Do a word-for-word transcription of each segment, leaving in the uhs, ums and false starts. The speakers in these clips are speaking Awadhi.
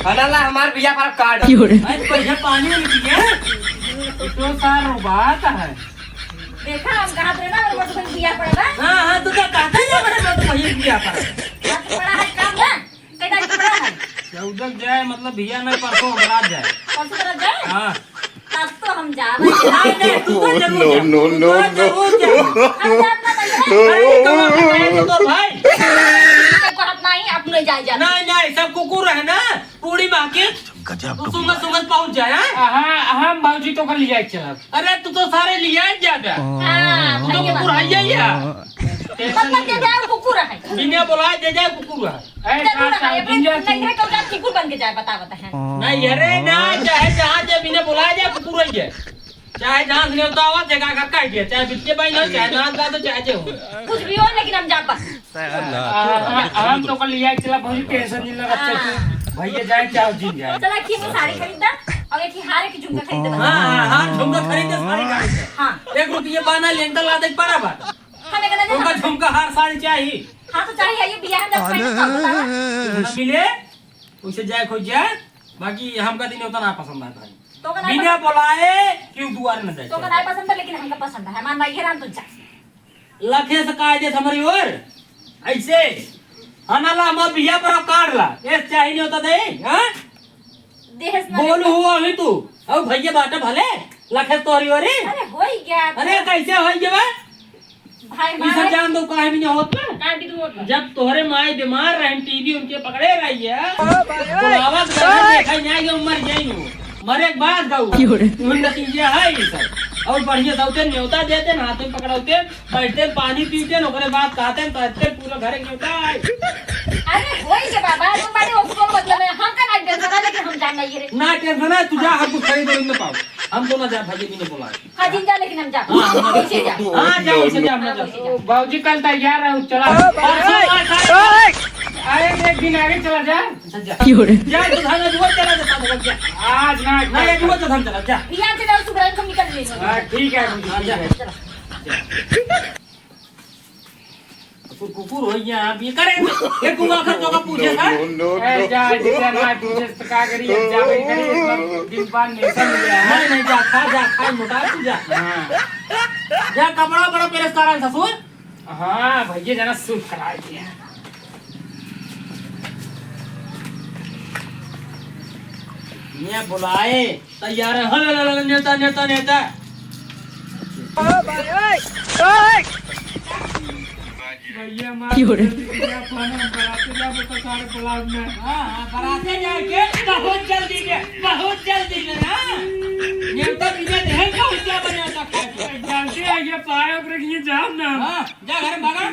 अरे ला, हमार बियाह पर कार्ड। क्यों रे? अरे, बढ़िया पानी वानी पिए। तो सार बात है। देखा, हम कहा थे ना, हमारे बस बियाह पड़ा बा। हाँ, हाँ, तू तो कहता ही है, हमारे बस वही बियाह पड़ा। बस पड़ा है काम ना, कई तारीख पड़ा है? चौदह जाए, मतलब, बियाह नहीं, परसों बरात जाए। परसों बरात जाए? हाँ। तब तो हम जावे। नहीं, नहीं, तू तो जरूर जा। No, no, तू तो no, no। जरूर जा। हम जात ना भैया। अरे, तो हम जाए तो तोर भाई। सबको हाथ नहीं, अपने जाए जाते। नहीं, नहीं, सब कुकुर है ना, पूरी माँ के। गजब। तू सुबह, सुबह पहुँच जाए, हाँ? हाँ, हम भौजी तो कर लिया चलब। अरे, तू तो सारे लिया जाबे। हाँ, तू तो भैया। कुकुर है ये, या? मतलब, दे जाए, कुकुर है। बिना बोलाए दे जाए, कुकुर है। ए, जरूर का है, अपने जिंजा नैहरे के जात कुकुर बन के जाए, बता, बता है। नहीं, अरे ना, चाहे जहाँ जे बिना बोलाए जाए, कुकुर है ये। चाहे जहाँ से नेवता आवा, जगह का कह दिया, चाहे बिटिया बहन हो, चाहे नाथ दादा, चाहे जे हो। कुछ भी हो, लेकिन हम जाब। आ, आ, हम तो कल लिया चला, बहुत tension नहीं लगा, अच्छा, तू भैया जाए, चाहे जिन जाए। चला, एक ही साड़ी खरीद दा, और एक ही हार, एक ही झुमका खरीद दा। हाँ, हाँ, हार, झुमका खरीद दे, साड़ी खरीद दे। हाँ। एक रुपये बाना लेंटर ला दे, बराबर। हमें कहना ओकर झुमका, हार, साड़ी चाही। हाँ, तो चाही, ये बियाह में जब पहले तो बतावा। ना मिले, उसे जाए खोज जाए, बाकी हमका दिन उतना ना पसंद आता है। तो का ना बिना पसंद? बोलाए क्यों दुआरे न जाए। तो का ना पसंद है, लेकिन हमका पसंद है। हमार भाई हैरान तो जा। लखे से काहे देत हमरी ओर? ऐसे। हाँ ना ला, हमार बियाह पर कार्ड ला। ये चाही नहीं होता दे, हाँ? देहस ना बोलू हुआ ही तू। अब भैया बाटा भले, लखे से तोहरी ओर। अरे होई गया। अरे कैसे होई गया बा? भाई ई सब हमारे जान दो, काहे भी नहीं होत ना। काहे भी नहीं होत ना। जब तोहरे माई बीमार रहन, टीबी उनके पकड़े रही है, बुलावा के बैठे देखा नहीं आएगा, मर जाई हो। मरे के बाद गऊ। क्यों रे? उन नतीजे है ई सब। और बढ़िया से होते, न्योता देते, हाथ में पकड़ौते, बैठते, पानी पीते, ओकरे बाद कहते, तो इतने पूरा घर न्योता है। अरे, होई के बाबा, तुम बड़े उसको मतलब है, हम का ना tension है, लेकिन हम जान नहीं रे। ना tension है, तू जा, हम कुछ खरीद नहीं पाओ। हम तो ना जा, भाई, भी नहीं बोला। हाँ, जिन जा, लेकिन हम जा। हाँ, हाँ। कैसे जा? हाँ, जा, उसे जा, हम ना जा। हाँ, कैसे जा? बाबूजी, कल तैयार रहो, चला। परसों आ, आ, अरे, एक दिन आगे चला जा। अच्छा, जा। क्यों रे? जा, तो धान अजुआ चला जा, साथ में जा। आज ना, ना, अजुआ तो धान चला, जा। बिहान से जाओ, सुबह को निकल ले। हाँ, ठीक है, हाँ, जा। ठीक है। चला। कुकुर, कुकुर हो गया, आप ये करे, ये कुआ कर तो का पूछे था? No, no, no, ए, no। जा, जितना ना पूछे, तो का करी, अब जा, भाई, करे, एक बार दिन पान नहीं समझ गया। नहीं, नहीं, जा, खा, जा, खा, मोटा, तू जा। हाँ। जा, कपड़ा बड़ा प्रेस करा, ससुर। हाँ, भैया, जना सूट करा दिया। ये बुलाए। तैयार है। हले, हले, हले, नेता, नेता, नेता। ओ भाई, ओए, ओए। भैया, मार क्यों रे? दिया, पानी हम बराते जाबो तो सारे पुलाव में। हाँ, हाँ, बराते जाके बहुत जल्दी में, बहुत जल्दी में, हाँ। नेता बिना देहल का उज्जा बना था खाए के। जल्दी आइए, पाए ओकरे के लिए जाम ना। हाँ, जा घर में भागा।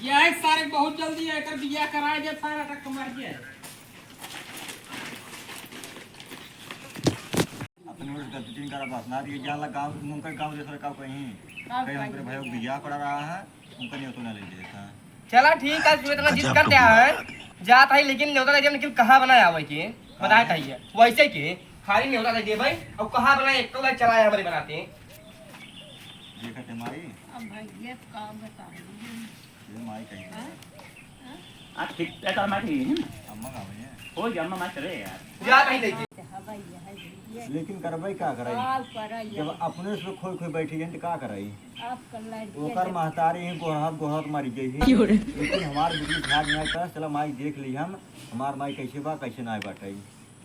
ये एक सारे बहुत जल्दी है, एकर बियाह कराए दे, सारा टक मार के। अपने उस गलती नहीं करा बस, ना तो ये जान ला गाँव, उनका गाँव जैसा का कहीं, का कहीं कहीं? उनके भाई को बियाह पड़ा रहा है, उनका नहीं होता ना ले लेता है। चला ठीक है, तू इतना जिद कर दिया है, जात है, लेकिन न्योता दे दिया, लेकिन कहाँ बनाया आवे के, बताए चाहिए, वैसे के खाली न्योता दे दिए भाई, अब कहाँ बनाए, एक तो भाई चला है हमारे बनाते। देखा ते माई। अब भैया का बताई। ये माई कहीं हाँ? हाँ? आ, ठीक, ए, तो माई ठीक है ना? अम्मा का भैया। हो गया, अम्मा माई चले यार। जा कहीं देखिए। लेकिन करबै का कराई? का कराई? जब अपने से खोई खोई बैठी हैं तो का कराई? आपका लड़किया ओकर जब महतारी ही गोहरात गोहरात मरी गई ही। क्यों रे? लेकिन हमार बिजली झाड़ नहीं आता, चला माई देख ली हम, हमार माई कैसे बा, कैसे ना बाटे।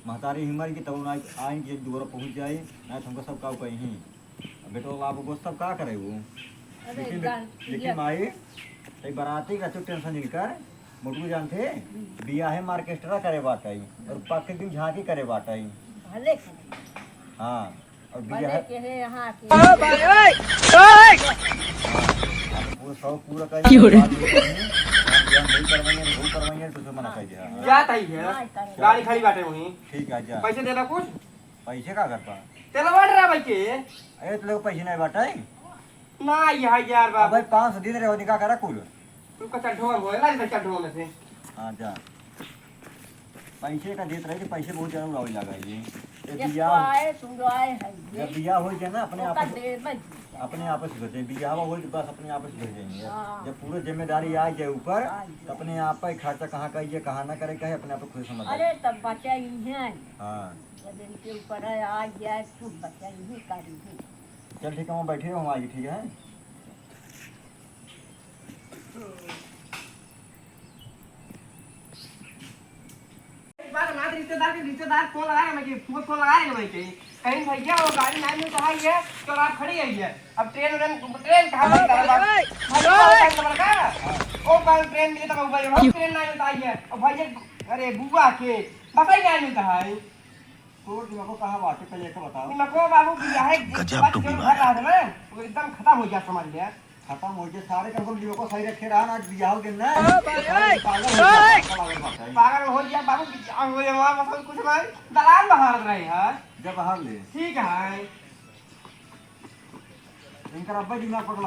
महतारी ही मर गई तब ना आई के दुआरा पहुँच जाए, ना तो हमको सब काऊ कहीं। अब बेटवा बाबू को सब का करे वो? अरे लेकिन, जान, लेकिन ये माई, तई बराती का तू tension नहीं कर। मोटू जानते, हम्म। बियाहे में orchestra करे बाटई और पक्के दिन झांकी करे बाटई। भले करे। हाँ, और भले बियाहे के है यहाँ के। ओ भाई, ओए, ओए। हाँ, वो शौक पूरा कर क्यों रे? बाद में कहीं, हम बियाह नहीं करवाएंगे, नहीं करवाएंगे, तो उसे मना कर दिया। जात आई है। नहीं करवाएंगे। गाड़ी खड़ी बाटे वहीं। ठीक है, जा। पैसे देना कुछ? पैसे का करता? तेलवा डरावे के। अरे, तो लोग पैसे नहीं बाटे। ना, यह यार बाबू। अबे, पाँच सौ दिन रहे, निकाह करा कुल। तू का चड्ढवा में होए, ला इधर चड्ढवा में से। हाँ, जा। पैसे का देत रहे कि पैसे बहुत ज्यादा उड़ावे लगा ये। ये जब बियाह, आए, तू आए है, जब बियाह हो जाए ना, अपने ओका आप दे मत। अपने आप से भेजे, बियाह हो तो बस अपने आप से भेजेंगे। हाँ। जब पूरा जिम्मेदारी आ जाए ऊपर, आ जाए। तो अपने आप ही खर्चा कहाँ का ये, कहाँ ना करे का है, अपने आप खुद समझ आए। अरे, तब बचाई हैं। हाँ। जब इनके ऊपर है, आ जाए, खूब बचाई ही करी ही। चल ठीक है, वहाँ बैठे हो, हम आइए, ठीक है? एक बार हमारे रिश्तेदार के रिश्तेदार फोन लगा रहे हैं, मैं कि फोन, फोन लगा रहे हैं, मैं कि कहीं भैया वो गाड़ी नहीं मिल रहा है, तो आप खड़ी है ये। अब ट्रेन, ट्रेन, ट्रेन कहाँ मिलता है? भाई, भाई, भाई, भाई। वो कल ट्रेन मिले तो भाई, हम ट्रेन नहीं मिलता है। और भैया, अरे बुआ के बस ही नहीं मिलता है। तोर दिमागो कहाँ बाटे, पहले एक बताओ। दिमागो बाबू बियाह है, गजब बात टोपी जरूर बाबा। भर रहा था ना, वो एकदम खत्म हो गया, समझ लिया। खत्म हो गया, सारे का बोल दिमागो सही रखे रहा ना, आज बियाह हो गया ना। हाँ भाई, सारे भाई, पागल हो गया, भाई। पागल हो गया, पागल। पागल हो गया बाबू, बियाह हो गया, वहाँ मतलब कुछ नहीं, दलाल बहार रहे हैं। जब बहार ले। ठीक है। इनका अब्बा दिमाग पकड़ा।